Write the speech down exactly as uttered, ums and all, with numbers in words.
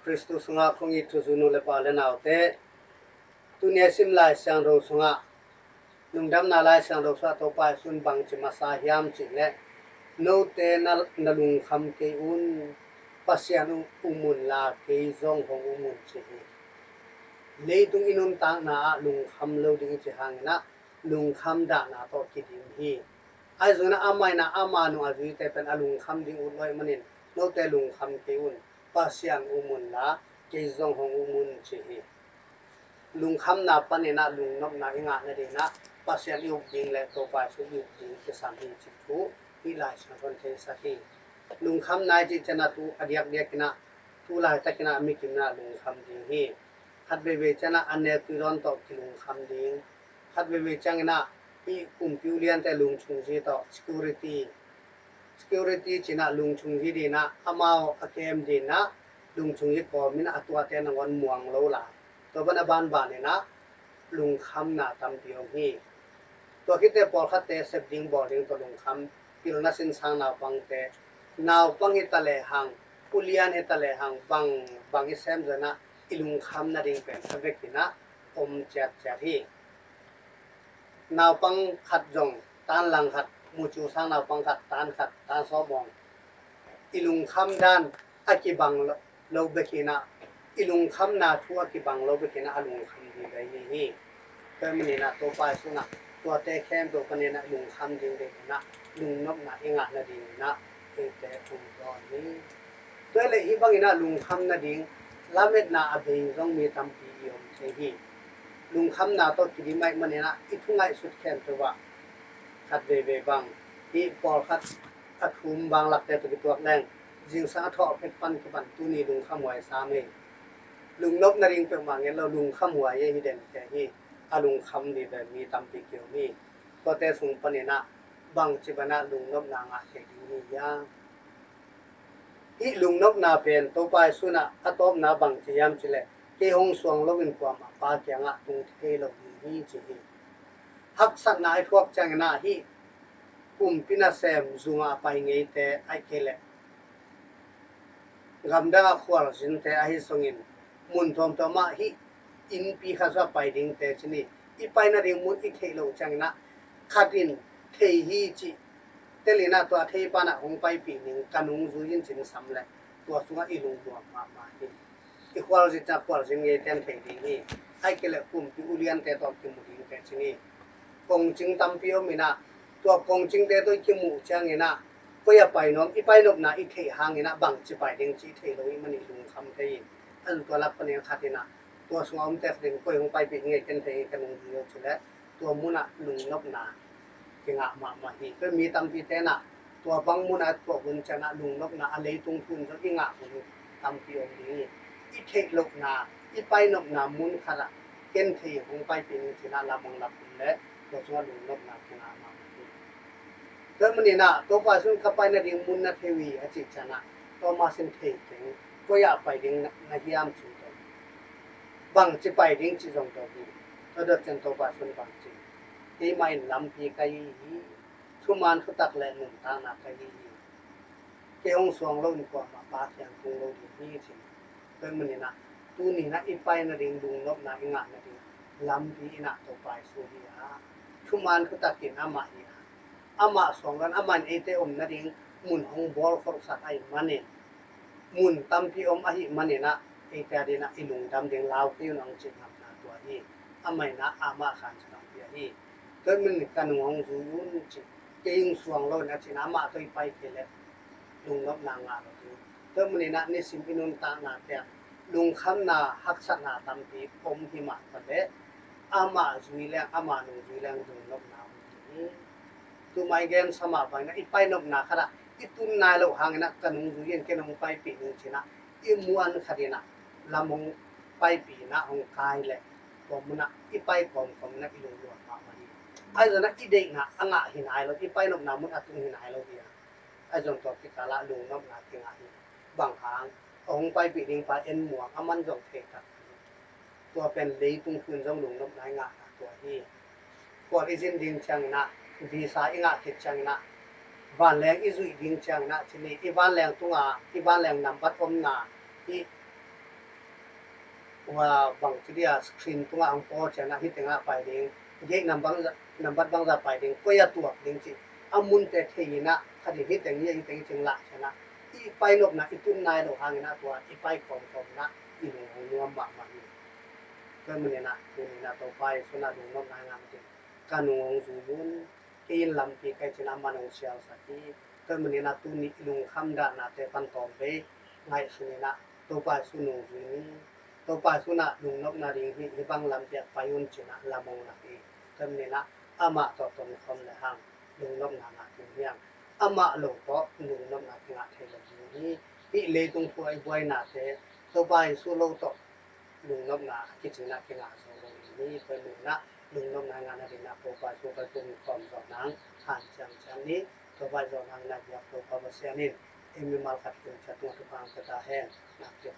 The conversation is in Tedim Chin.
Khristu sungah kong it thuzui nu le pa le naute, tuni a sim Lai Siangtho sungah, lungdamna Lai Siangtho sungah Topa Jesu'n bangci masa hiam cih leh, note na, na lungkham kei un, Pasian um un la kei zong hong um un ci hi. Leitung i nuntakna ah lungkham lo ding i cih hangin ah lungkham dahna tawh kidim hi. Ahi zongin ah amah in ah ama nung a zuite pen a lungkham ding ut lo ahih manin, note lungkham kei un, Pasian um un la kei zong hong um un ci hi. Lungkhamna panin ah lungnopna i ngah nadingin ah Pasian i up ding le Topa Jesu i up ding kisam hi cih thu hih Lai Siangtho in theisak hi. Lungkhamna i cih ciang ah tu a diakdiakin ah, tu laitakin ah mi kim in ah lungkham ding hi. Khat veivei ciang ah a nek tui dawn tawh kilungkham ding. Khat veivei ciangin ah hih kumpi uliante lungchung zi tawh security, security ci-in ah lungchung zi dingin ah amau a kem dingin ah lungchung zi kawmin a tuate nangawn muang lo lai. Tua ban a banbanin ah lungkhamna tampi om hi. Tua khit teh pawlkhatte sep ding bawl ding tawh lungkham, pilna sinsang naupangte, naupang hi ta lehang, ulian hi ta lehang, bang, bang i sem zongin ah i lungkham nading pen a vekin ah om ciatciat hi. Naupang khat zong tan lang khat, mucu sang naupang khat, tan khat, tan sawm awng, i lungkham dan a kibang lo, lo bekin ah, i lungkhamna thu a kibang lo bekin ah a lungkham ding bai hi hi. Tua manin ah Topa Jesu'n ah tuate khempeuh panin ah lungkham ding bekin ah lungnopna i ngah nadingin ah eite hong dawn hi. Tua leh hih bangin ah lungkham nading lametna a bei zong mi tampi i om thei hi. Lungkhamna tawh kidim ahih manin ah i thu ngaihsut khempeuh ah khat veivei bang, hih pawlkhat a thum bang lakte tawh kituak leng, zingsang a thawh phet pan kipan tuni lungkham huai sam hi. Lungnop nading peuhmah ngen lo, lungkham huai hi den te hi. A lungkham ding pen mi tampi ki om hi. Tuate sung panin ah bangci banah lungnopna ngah thei ding hi hiam? Hih lungnopna pen Topa Jesu'n ah a tawpna bangci hiam cih leh, kei hong suang loin kuamah Pa kiangah tung thei lo ding hi ci hi. Haksatna i thuak ciangin ah hih kumpi nasem zungah a pai ngeite, ahih kei leh gamdang ah khualzinte ahi zongin mun tuamtuam ah hih innpi khat sungah pai dingte ci ni, i pai nading mun i theih loh ciangin ah khat in thei hi cih telin ah tua thei pa in ah hong paipih ning, ka nung zui in ci-in sam leh tua sungah i lungnuam mahmah hi. I khualzin ciang khualzin ngeite in thei ding hi. Ahih kei leh kumpi uliante tawh kimu dingte ci ni. Kongcing tampi om in ah, tua kongcingte tawh i kimuh ciangin ah koi a pai nuam, i painopna i theih hangin ah bangci pai ding cih i theih lo ahih manin lungkham thei hi. A zong tua lak panin khat in ah tua sungah omte khat in koi hong paipih ngei ken thei hi, ka nung zui lo ci leh tua munah lungnopna kingah mahmah hi. Tua mi tampite in ah tua bang munah tuah hun ciangin ah lungnopna a leitung thu in zong i ngah hun tampi om ding hi. I theih lohna, i painopna mun khatah ken thei hong paipih ning ci-in ah lam hong lak hun leh tua sungah lungnopna kingah mahmah hi. Tua manin ah Topa Jesu'n ka pai nading mun na thei uh hi a cih ciangin ah Thomas in thei keng, koi ah pai ding na, na hiam ci-in dong, bangci pai ding cih zong dong hi. Tua dot ciang Topa Jesu'n bangci, keimah in lampi ka hi hi, thuman thutak le nuntakna ka hi hi. Kei hong suang loin kuamah Pa kiang tung lo ding hi ci. Tua manin ah tuni in ah i pai nading lungnopna i ngah nading lampi in ah Topa Jesu hi a, thuman thutakin amah hi a, amah suang loin amah in eite om nading mun hong bawl khol sak ahih manin, mun tampi om ahih manin ah eite adingin ah i lungdam ding lau kei un hong cih ngamna tua hi. Amah in ah amah khan ci lampi ahi. Tua manin ka nung hong zui un ci, kei hong suang loin a ci-in amah tawh i pai kei leh lungnopna ngah lo ding. Tua manin ah nisim i nuntaknate ah lungkhamna, haksatna tampi om hi mah ta leh amah zui leng, amah nung zui leng lungnopna om ding hi. Tua mah i gen sa mah bangin ah i painopna khatah i tun nai loh hangin ah ka nung zui in, ken hong paipih ning ci-in ah i muan khat in ah lam hong paipih in ah hong kai leh tua munah i pai kawmkawm in ah i lungnuam mahmah hi. Ahi zongin ah i deihna a ngah hi nai lo, i painopna mun a tung hi nai lo hi a, ahi zong tua kikal ah lungnopna kingah hi. Bang hang, a hong paipih ding pa en muang, aman zong thei tak. Tua pen leitung thu in zong lungnopna i ngahna tua hi. Khual i zin ding ciangin ah, visa i ngah khit ciangin ah, vanleng i zuih ding ciangin ah ci ni, i vanleng tungah, i vanleng nambat omna, i Tua bang ci dia screen tungah ang paw cianah hih tengah pai ding, gate number, number bangza pai ding, koi a tuak ding ci a munte thei inah khatin hih teng hi, hih teng hi cing lah cianah i pai nopna i tun nai lo hanginah tua i pai khawmkhawm inah i lung hong nuam mahmah hi. Tua maninah tuninah Topa Jesu inah lungnopna ngah ding ka nung hong zui un. Kei in lampi kai cinah man hong sialsak hi. Tua maninah tuni i lungkham dahnate pan tawm vei ngaihsun inah Topa Jesu nung zui ni. Topa Jesu inah lungnopna ding hi, hih bang lampi ah pai un cinah lam hong lak hi. Tua maninah amah tawh tonkhawm le hang lungnopna ngah ding hiang. Amah lo tawh lungnopna kingah thei lo ding hi. Hih leitung thu a i buainate Topa Jesu lo tawh lungnopna a kicinah kingah zo lo ding hi. Tua maninah lungnopna ngah nadinah Topa Jesu pai tung khawm zawh nang hanciam ciam ni. Topa zawh nang na biak Topa Pasian in ei mimal khat kim ciat tungah thupha hong pia ta hen. Na biak